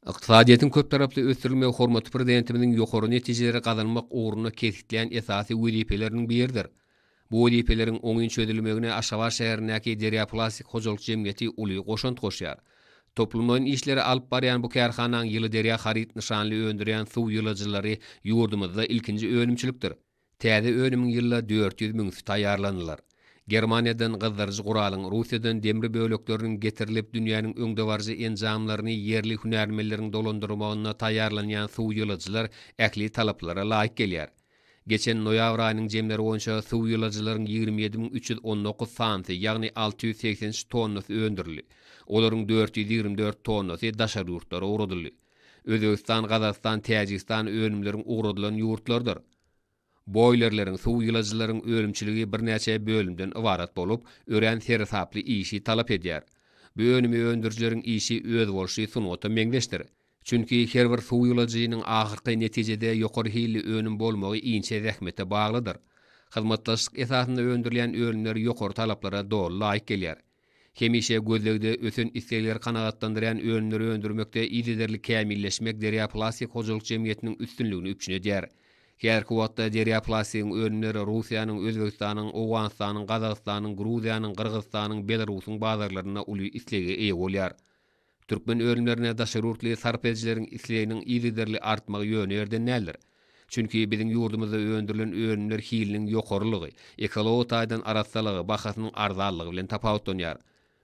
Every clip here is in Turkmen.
Ykdysadyýetiň köptaraply ösdürilmegi hormatly Prezidentimiziň ýokary netijeleri gazanmak ugrunda kesgitlän esasy wezipeleriniň biridir. Bu wezipeleriň oňyn çözülmegine Aşgabat şäherindäki Derýaplastik hojalyk jemgyýeti uly goşant goşýar. Toplumlaýyn işleri alyp barýan bu kärhananyň Ýyly derýa haryt nyşanly öndürýän suw ýyladyjylary ýurdumyzda ilkinji önümçilikdir. Täze önümiň ýylda 400 müňüsi taýýarlanylar. Germaniýadan gyzdyryjy guralyň, Russiýadan demir bölekleriniň getirilip, dünýäniň öňdebaryjy enjamlaryny ýerli hünärmenleriň dolandyrmagynda taýýarlanýan suw ýyladyjylar ähli talaplara laýyk gelýär. Geçen noýabr aýynyň jemleri boýunça suw ýyladyjylaryň 27 319 sanysy, ýagny 683 tonnasy öndürildi. Olaryň 424 tonnasy daşary ýurtlara ugradyldy. Özbegistan, Gazagystan, Täjigistan önümleriň ugradylan ýurtlarydyr. Boýlerleriň, suw ýyladyjylaryň önümçiligi birnäçe bölümden ybarat bolup, örän seresaply işi talap edýär. Bu önümi öndürijileriň işi özboluşly sungata meňzeşdir. Çünki her bir suw ýyladyjynyň ahyrky netijede ýokary hilli önüm bolmagy inçe zähmete baglydyr. Hyzmatdaşlyk esasynda öndürilýän önümler ýokary talaplara doly laýyk gelýär. Hemişe gözlegde ösen islegleri kanagatlandyrýan önümleri öndürmekde yzygiderli kämilleşmek Derýaplastik hojalyk jemgyýetiniň üstünligini üpjün edýär. Häzirki wagtda Derýaplastigiň önümleri Russiýanyň, Özbegistanyň, Owganystanyň, Gazagystanyň, Gruziýanyň, Gyrgyzystanyň, Belarusyň bazarlarynda uly islege eýe bolýar. Türkmen önümlerine daşary ýurtly sarp edijileriň isleginiň yzygiderli artmagy ýöne ýerden däldir. Çünki biziň ýurdumyzda öndürilen önümler hiliniň ýokarylygy, ekologiýa taýdan arassalygy, bahasynyň arzanlygy bilen tapawutlanýar.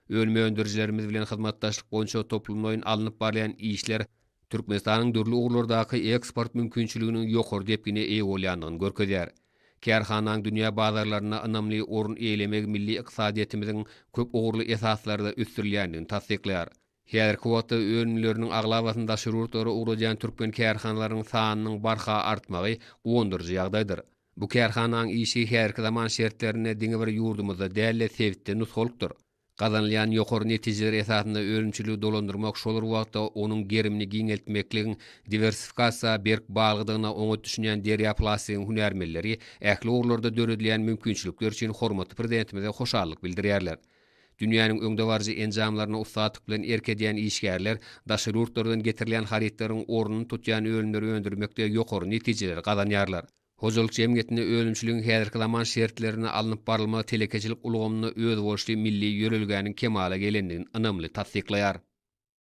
Önüm öndürijilerimiz bilen hyzmatdaşlyk boýunça toplumlaýyn alnyp barylýan işler Türkmenistanyň dürli ugurlardaky eksport mümkinçiliginiň ýokary depgine eýe bolýandygyny görkezýär. Kärhananyň dünýä bazarlarynda ynamly orun eýelemegi milli ykdysadyýetimiziň köp ugurly esaslarda ösdürilýändigini tassyklaýar. Häzirki wagtda önümleriniň aglabasyny daşary ýurtlara ugradýan türkmen kärhanalarynyň sanynyň barha artmagy guwandyryjy ýagdaýdyr. Bu kärhananyň işi häzirki zaman şertlerinde diňe bir ýurdumyzda däl-de, sebitde nusgalykdyr. Gazanylýan ýokary netijeler esasynda önümçiligi dolandyrmak, şol bir wagtda onuň gerimini giňeltmekligiň diwersifikasiýa berk baglydygyna oňat düşünýän Derýaplastigiň hünärmenleri ähli ugurlarda döredilýän mümkinçilikler üçin hormatly Prezidentimize hoşallyk bildirýärler. Dünýäniň öňdebaryjy enjamlaryna ussatlyk bilen erk edýän işgärler daşary ýurtlardan getirilýän harytlaryň ornuny tutýan önümleri öndürmekde ýokary netijeleri gazanýarlar. Hojalyk jemgyýetinde önümçiligiň häzirki zaman şertlerinde alnyp barylmagy telekeçilik ulgamynda özboluşly milli ýörelgäniň kemala gelendigini ynamly tassyklaýar.